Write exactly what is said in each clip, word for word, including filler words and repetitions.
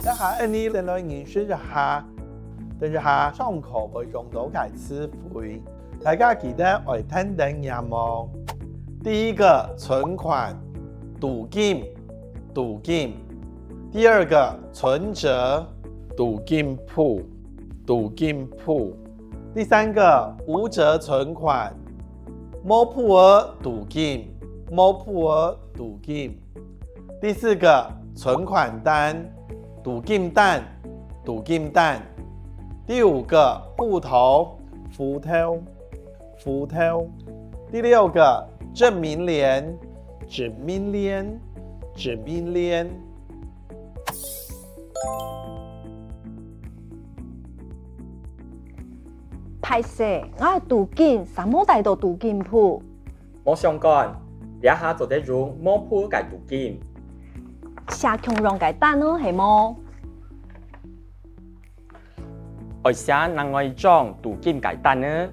這下，𠊎俚先來認識一下，等一下上課會用到个詞彙，大家記得愛跈等唸哦。第一個，存款，儲金，儲金。第二個，存摺，儲金簿，儲金簿。第三個，無摺存款，無簿仔儲金，無簿仔儲金。第四個，存款單，儲金單，儲金單。第五個，戶頭，戶頭，戶頭。第六個，證明聯，證明聯，證明聯。 歹勢，𠊎个儲金煞無帶著儲金簿。無相干，這下做得用無簿个儲金。寫共樣个單仔係無？愛寫另外一張儲金个單仔。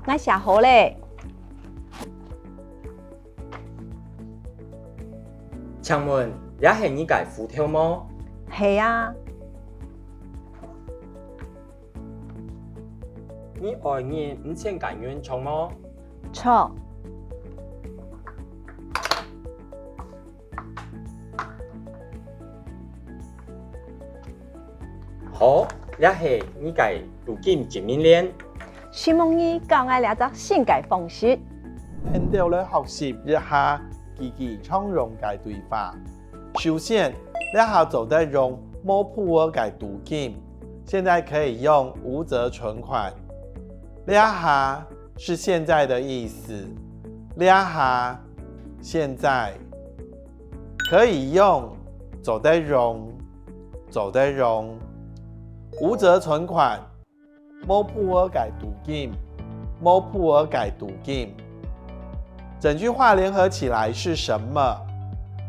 𠊎寫好咧。請問，這係你个戶頭無？係啊。你愛印五千个銀著無？著。 好，這係你个儲金證明聯。承蒙你教𠊎這隻新个方式。𫣆兜來學習一下幾句常用个對話。首先，這下做得用無簿仔个儲金，現在可以用無摺存款。這下是現在的意思，這下，現在。 可以用，做得用，做得用。無摺存款，無簿仔个儲金，無簿仔个儲金。整句話聯合起來是什麼？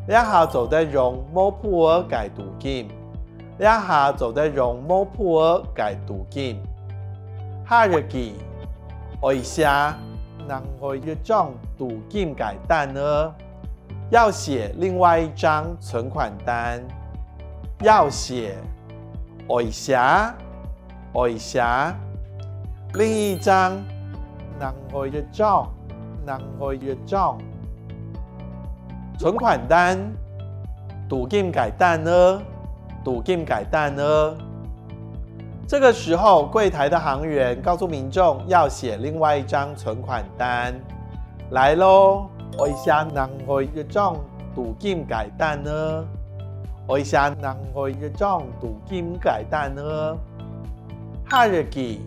這下做得用無簿仔个儲金，這下做得用無簿仔个儲金。下一句，愛寫另外一張儲金个單仔。 要寫另外一張存款單。要寫，愛寫，愛寫。另一張，另外一張，另外一張。存款單，儲金个單仔，儲金个單仔。 這個時候，櫃檯的行員告訴民眾要寫另外一張存款單。來囉，愛寫另外一張儲金个單仔，愛寫另外一張儲金个單仔。下一句，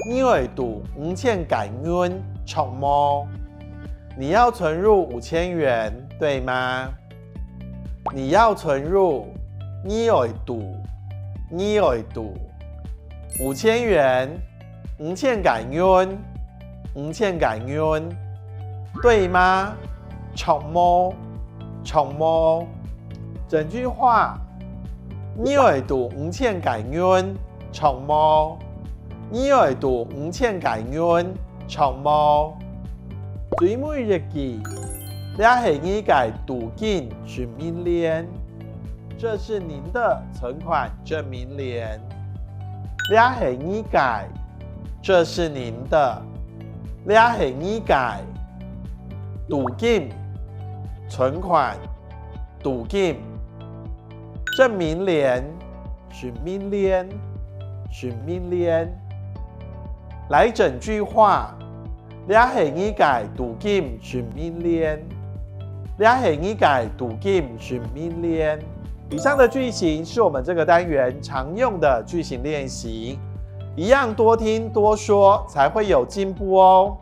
你愛儲五千个銀著無？你要存入五千元，對嗎？ 你要存入，你愛儲，你愛儲。五千元，五千个銀，五千个銀。對嗎？著無？著無？整句話，你愛儲五千个銀，著無？你愛儲五千个銀， 著無？最尾一句，這係你个儲金證明聯，這是您的存款證明聯。這係你个，這是您的，這係你个。儲金，存款，儲金。證明聯，證明聯，證明聯。來整句話， 這係你个儲金證明聯。這係你个儲金證明聯。以上的句型是我們這個單元常用的句型練習，一樣多聽多說，才會有進步哦。